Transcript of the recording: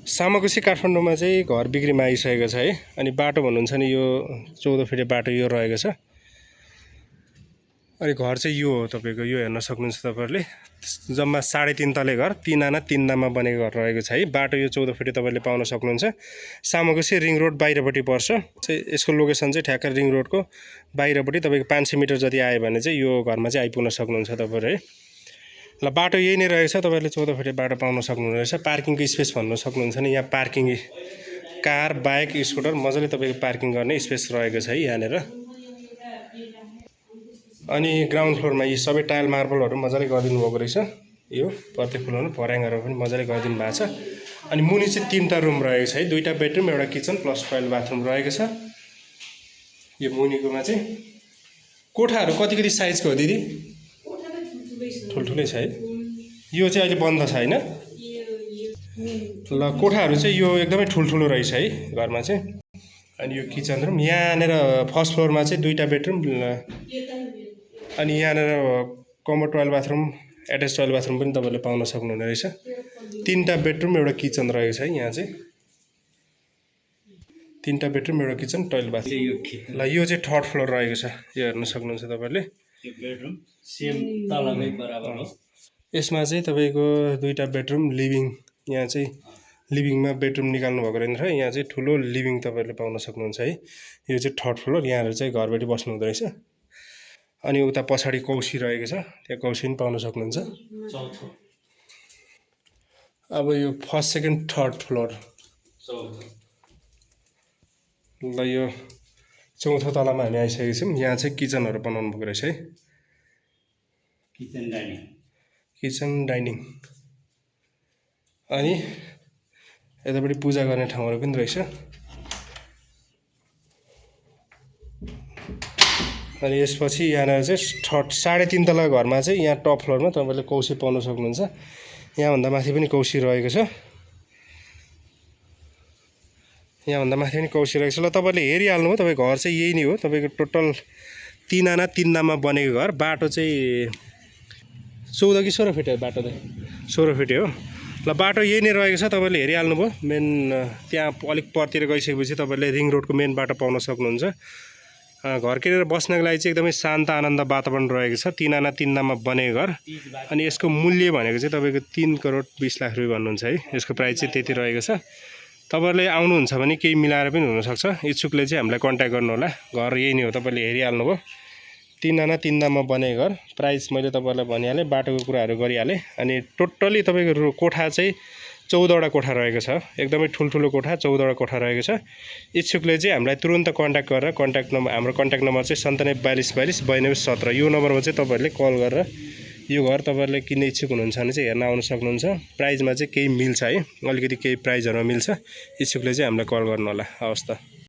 सामाकोशी काठमाडौँमा चाहिँ घर बिक्रीमा आइसकेको छ है। अनि बाटो भन्नुहुन्छ नि यो 14 फिटे बाटो यो रहेको छ। अनि घर चाहिँ यो हो तपाईको, यो हेर्न सक्नुहुन्छ तपाईहरुले। जम्मा 3.5 तले घर, 3 आना 3 नाममा बनेको घर रहेको छ है। बाटो यो 14 फिटे तपाईले पाउन सक्नुहुन्छ। सामाकोशी रिङ रोड बाहिरपट्टि पर्छ। यसको लोकेसन चाहिँ ठ्याक्क रिङ रोडको बाहिरपट्टि तपाईको 500 मिटर जति आयो भने चाहिँ यो घरमा चाहिँ आइपुग्न सक्नुहुन्छ तपाईहरु है। ल बाटो यही नै रहेछ, तपाईहरुले 14 फिटे बाटो पाउन सक्नुहुनेछ। पार्किङको स्पेस भन्न सक्नुहुन्छ नि, यहाँ पार्किङ कार, बाइक, स्कुटर मजाले तपाईको पार्किङ गर्ने स्पेस रहेको छ है यहाँनेर। अनि ग्राउन्ड फ्लोरमा यी सबै टाइल मार्बलहरु मजाले गरिदिनु भएको रहेछ। यो प्रत्येक फ्लोरमा भर्याङहरु पनि मजाले गरिदिनु भएको छ। अनि मुनि चाहिँ 3टा रुम रहेको छ है, 2टा बेडरुम, एउटा किचन प्लस टोयलेट बाथरुम रहेको छ। यो मुनिकोमा चाहिँ कोठाहरु कति साइजको हो दिदी? ठुलठुलै छ है। यो चाहिँ अहिले बन्द छ हैन? ल कोठाहरु चाहिँ यो एकदमै ठुलठुलो रहेछ है घरमा चाहिँ। अनि यो किचन रुम, यहाँनेर फर्स्ट फ्लोरमा चाहिँ 2टा बेडरुम, अनि यहाँनेर common toilet bathroom, attach toilet bathroom पनि तपाईले पाउन सक्नुहुने रहेछ। 3टा बेडरुम, एउटा किचन रहेको छ है यहाँ चाहिँ। 3टा बेडरुम, एउटा किचन, टोयलेट बाथरुम। ल यो चाहिँ थर्ड फ्लोर रहेको छ, यो हेर्न सक्नुहुन्छ तपाईले। यो बेडरुम सेम तलमै बराबर हो। यसमा चाहिँ तपाईको 2टा बेडरुम, लिभिङ, यहाँ चाहिँ लिभिङमा बेडरुम निकाल्नु भएको रहेछ र यहाँ चाहिँ ठुलो लिभिङ तपाईले पाउन सक्नुहुन्छ है। यो चाहिँ थर्ड फ्लोर, यहाँहरु चाहिँ घरबेटी बस्नु हुँदै रहेछ। अनि उता पछाडी कौसी रहेको छ, त्यहाँ कौसी पनि पाउन सक्नुहुन्छ। चौथो। अब यो फर्स्ट, सेकेन्ड, थर्ड फ्लोर। चौथो। ल यो चौथो तलामा हामी आइसकेका छौँ। यहाँ चाहिँ किचनहरु बनाउनु भएको रहेछ है। Kitchen dining. Kitchen dining. अनि यतापट्टि पूजा गर्ने ठाउँहरु पनि रहेछ। अनि यसपछि यहाँ चाहिँ 3.5 तला घरमा चाहिँ यहाँ टप फ्लोरमा तपाईले कौसी पाउन सक्नुहुन्छ। यहाँ भन्दा माथि पनि कौसी रहेको छ। यहाँ भन्दा माथि पनि कौसी रहेको छ। ल तपाईले हेरिहाल्नु हो, तपाईको घर चाहिँ यही नै हो। तपाईको टोटल 3 आना 3 नाममा बनेको घर। बाटो चाहिँ 14 कि 16 फिट हो बाटो चाहिँ? 16 फिट हो। ल बाटो यही नै रहेको छ, तपाईले हेरिहाल्नु भयो। मेन त्यहाँ अलिक परतिर गइसकेपछि तपाईले रिङ रोडको मेन बाटो पाउन सक्नुहुन्छ। घर किनेर बस्नको लागि चाहिँ एकदमै शान्त आनन्द वातावरण रहेको छ। 3 आना 3 नाममा बनेको घर। अनि यसको मूल्य भनेको चाहिँ तपाईको 3 करोड 20 लाख रुपैयाँ भन्नुहुन्छ है। यसको प्राइस चाहिँ त्यति रहेको छ। तपाईहरुले आउनुहुन्छ भने केही मिलाएर पनि हुन सक्छ। इच्छुकले चाहिँ हामीलाई कन्ट्याक्ट गर्नु होला। घर यही नै हो, तपाईले हेरिहाल्नु भयो। 3 आना 3 नाममा बनेको घर। प्राइस मैले तपाईहरुलाई भनिहालेँ, बाटोको कुराहरु गरिहालेँ। अनि टोटली तपाईको कोठा चाहिँ 14वटा कोठा रहेको छ। एकदमै ठुलठुलो कोठा, 14वटा कोठा रहेको छ। इच्छुकले चाहिँ हामीलाई तुरुन्त कन्ट्याक्ट गरेर हाम्रो कन्ट्याक्ट नम्बर चाहिँ 9742429217। यो नम्बरमा चाहिँ तपाईहरुले कल गरेर यो घर तपाईहरुले किन्ने इच्छुक हुनुहुन्छ भने चाहिँ हेर्न आउन सक्नुहुन्छ। प्राइसमा चाहिँ केही मिल्छ है, अलिकति केही प्राइसहरुमा मिल्छ। इच्छुकले चाहिँ हामीलाई कल गर्नु होला। हवस् त।